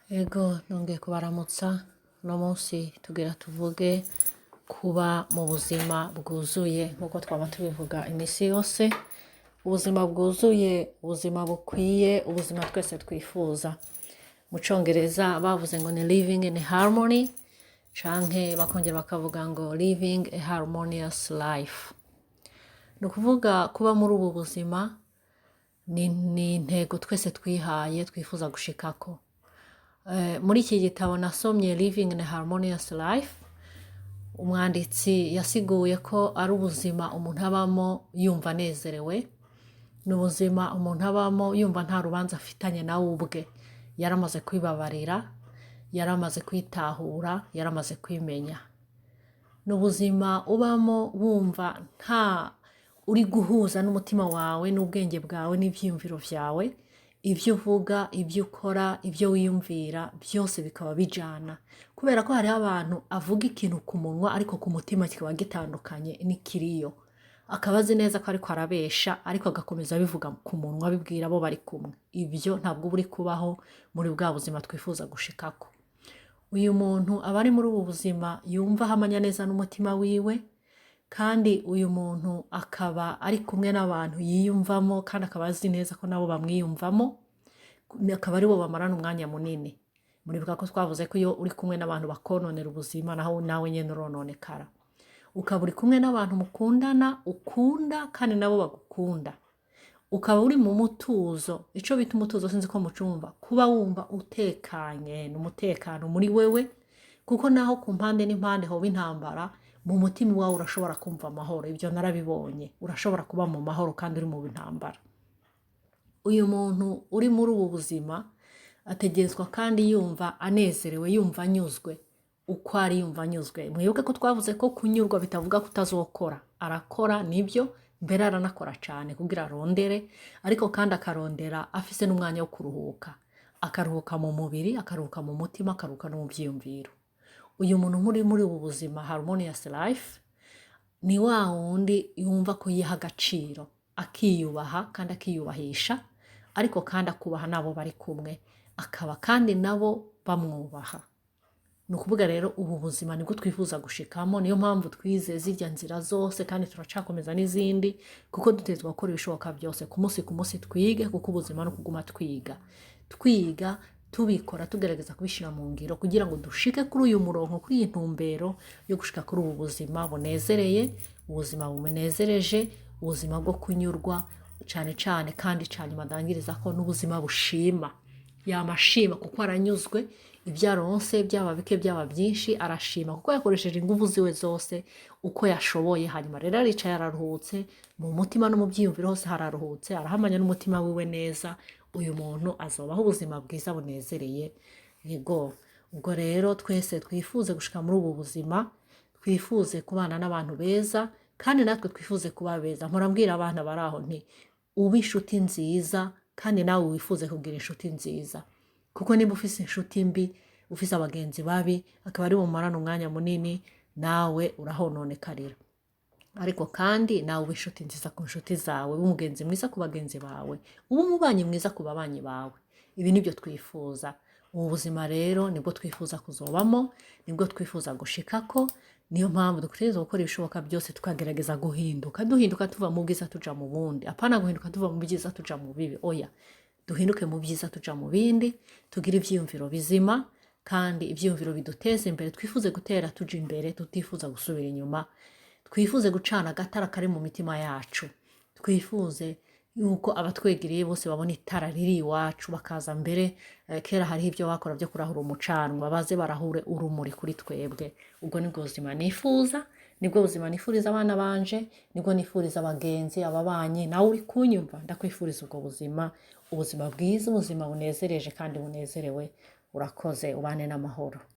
Ego, nongeye kubaramutsa. Uno munsi tugira tuvuge kuba mu buzima bwuzuye, nk'uko twama tubivuga imisi yose. Ubuzima bwuzuye, ubuzima bukwiye, ubuzima twese twifuza. Mu Congereza bavuze ngo ni "living in harmony", canke bakongera bakavuga ngo "living a harmonious life". Ni ukuvuga kuba muri ubu buzima ni intego twese twihaye, twifuza gushikako. Muri iki gitabo nasomye, Living in a Harmonious Life, umwanditsi yasiguye ko ari ubuzima umuntu abamo yumva anezerewe. Ni ubuzima umuntu abamo yumva nta rubanza afitanye nawe ubwe, yaramaze kwibabarira, yaramaze kwitahura, yaramaze kwimenya. Ni ubuzima ubamo wumva nta uri guhuza n'umutima wawe n'ubwenge bwawe n'ivyiyumviro vyawe. Ibyo uvuga, ibyo ukora, ibyo wiyumvira byose bikaba bijana, kubera ko hariho abantu avuga ikintu ku munwa, ariko ku mutima kikaba gitandukanye n'ikiriyo. Akaba azi neza ko ariko arabesha, ariko agakomeza abivuga ku munwa, abibwira abo bari kumwe. Ibyo ntabwo uba uri kubaho muri bwa buzima twifuza gushikako. Uyu muntu aba ari muri ubu buzima yumva ahamanya neza n'umutima wiwe, kandi uyu muntu akaba ari kumwe n'abantu yiyumvamo, kandi akaba azi neza ko nabo bamwiyumvamo, akaba aribo bamarana umwanya munini. Muribuka ko twavuze ko iyo uri kumwe n'abantu bakononera ubuzima, naho nawe nyene urononekara. Ukaba uri kumwe n'abantu mukundana, ukunda, kandi nabo bagukunda, ukaba uri mu mutuzo. Ico bita umutuzo, sinzi ko mucumva, kuba wumva utekanye, ni umutekano muri wewe, kuko naho ku mpande n'impande hoba intambara, mu mutima iwawe urashobora kumva amahoro. Ibyo narabibonye, urashobora kuba mu mahoro kandi uri mu ntambara. Uyu muntu uri muri ubu buzima ategerezwa kandi yumva anezerewe, yumva anyuzwe uko ari, yumva anyuzwe. Mwibuke ko twavuze ko kunyurwa bitavuga ko utazokora. Arakora, nibyo, mbere aranakora cyane kugira arondere, ariko kandi akarondera afise n'umwanya wo kuruhuka, akaruhuka mu mubiri, akaruhuka mu mutima, akaruhuka no mu byiyumviro. Uyu muntu muri ubu buzima, harmonious life, ni wa wundi yumva ko yiha agaciro, akiyubaha kandi akiyubahisha, ariko kandi akubaha n'abo bari kumwe, akaba kandi nabo bamwubaha. Ni ukuvuga rero, ubu buzima nibwo twifuza gushikamo. Niyo mpamvu twize zirya nzira zose, kandi turacakomeza n'izindi, kuko dutegerezwa gukora ibishoboka byose ku munsi ku munsi twige, kuko ubuzima ni ukuguma twiga, twiga, tubikora, tugerageza kubishyira mu ngiro kugira ngo dushike kuri uyu murongo, kuri iyi ntumbero yo gushika kuri ubu buzima bunezereye, ubuzima bunezereje, ubuzima bwo kunyurwa cyane cyane. Kandi cyane nyuma ndangiriza ko n'ubuzima bushima. Yamashima kuko aranyuzwe. Ibyo aronse, byaba bike, byaba byinshi, arashima kuko yakoresheje ingufu ziwe zose uko yashoboye. Hanyuma rero aricaye, araruhutse mu mutima no mu byiyumviro, hose hararuhutse, arahamanya n'umutima wiwe neza. Uyu muntu azobaho ubuzima bwiza bunezereye. Yego, ubwo rero twese twifuze gushika muri ubu buzima, twifuze kubana n'abantu beza, kandi natwe twifuze kuba beza. Mpora mbwira abana bari aho nti: "Ube inshuti nziza, kandi nawe wifuze kugira inshuti nziza", kuko niba ufise inshuti mbi, ufise abagenzi babi, akaba ari bumarane umwanya munini, nawe urahononekarira. Ariko kandi nawe ube inshuti nziza ku nshuti zawe, ube umugenzi mwiza ku bagenzi bawe, ube umubanyi mwiza ku babanyi bawe. Ibi nibyo twifuza. Ubu buzima rero nibwo twifuza kuzobamo, nibwo twifuza gushikako. Niyo mpamvu dutegerezwa gukora ibishoboka byose, tukagerageza guhinduka, duhinduka tuva mu bwiza tuja mu bundi, apana guhinduka tuva mu byiza tuja mu bibi. Oya, duhinduke mu byiza tuja mu bindi, tugire ivyiyumviro bizima kandi ivyiyumviro biduteza imbere. Twifuze gutera tuja imbere, tutifuza gusubira inyuma. Twifuze gucana agatara kari mu mitima yacu. Twifuze yuko abatwegereye bose babona itara riri iwacu, bakaza mbere. Kera hariho ibyo bakora byo kurahura umucanwa, baze barahure urumuri kuri twebwe. Ubwo nibwo buzima nifuza, nibwo buzima nifuriza abana banje, nibwo nifuriza abagenzi, ababanyi. Nawe uri kunyumva, ndakwifuriza ubwo buzima, ubuzima bwiza, ubuzima bunezereje kandi bunezerewe. Urakoze, ubane n'amahoro.